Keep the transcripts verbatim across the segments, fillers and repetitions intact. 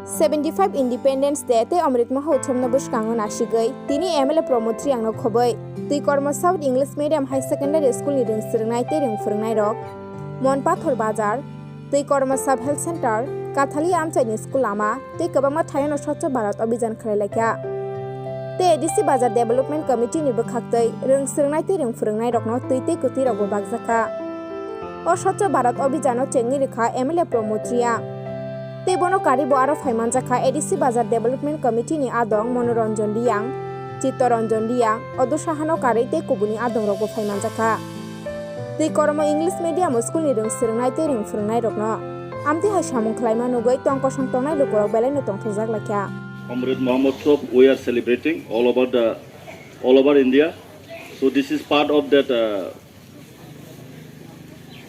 Seventy five Independence Day tei Amrit Mahotsav no bwskango nasigwi tini M L A Pramod Reang no khobwi twi kormo South English Medium High Secondary School ni rwng swrwngnai tei rwng phwrwngnai rok Mon Pathor Bazar, twi kormo Sub Health Center, Kathali amchaini school lama tei kwbangma thaiono Swachh Bharat Abhijan khlai laikha. Tei A D C Bazar Development Committee ni bwkhaktwi rwng swrwngnai tei rwng phwrwngnai rokno twi tei kwtwi rokbo bakjakha. O Swachh Bharat Abhijan o chengwi rwkha M L A Pramod Reang. Tei bono karwi bo aro phaimanjakha A D C Bazar Development Committee ni adong Monoranjan Reang, Chittaranjan Reang, Odusha hano karwi tei kubuni adong rokbo phaimanjakha. Twi kormo English Medium School ni rwng swrwngnai tei rwng phwrwngnai rokno amtwi hai samung khlaima nugwi tong kosong tongnai lukurok belai no tongthokjak laikha. Amrit Mahotsav we are celebrating all over the, all over India. So this is part of that, uh,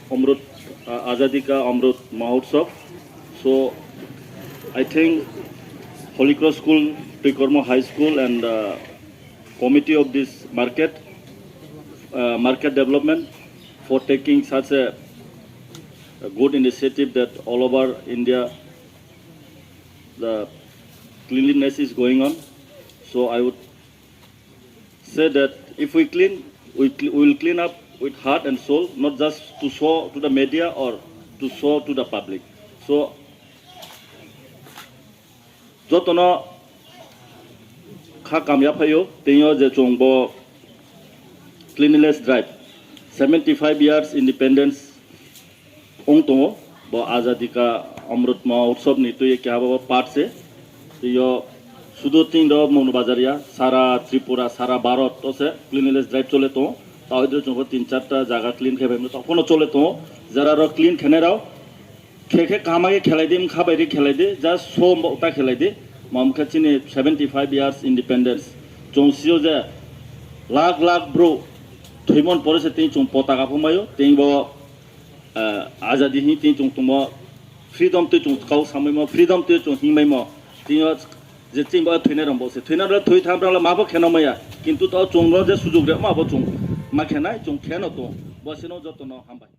Amrit, uh, Azadi Ka Amrit Mahotsav. So I think Holy Cross School, Twikormo High School, and, uh, committee of this market, uh, market development for taking such a, a good initiative that all over India the cleanliness is going on. So I would say that if we clean, we cl-, we will clean up with heart and soul, not just to show to the media or to show to the public. So jotono kha kamya phaio, tei o je chwng bo cleanliness drive, seventy five years independence wng tongo, bo Azadi Ka Amrit Mahotsav ni twi keha bo part se. Tei o sudu tin do Monu Bazar ya, sara Tripura, sara Bharat o se cleanliness drive chole tongo. Tao idre chwng tin charta jaga clean khe bai, tao kono chole tongo. Jara ro clean khenai rao khe khe kaham khe khelai di, wngkha bai ri khelai di, just show bo ta khelai di. Mam khe chini seventy five years independence. Chwng sio je lakh lakh bro thwimon pore se tei chwng potaka phumaio, tei bo, eh, azadi hi tei chwng tongmo, freedom tei chwng kau samaimo, freedom tei chwng hingmaimo, tei o je tei bo thwinai rok bo se thwinai rok thwi tham rok ma bo kheno maya, kintu to chwng no je sujug rema bo chwng ma khenai chwng kheno to bo sino joto no hambai.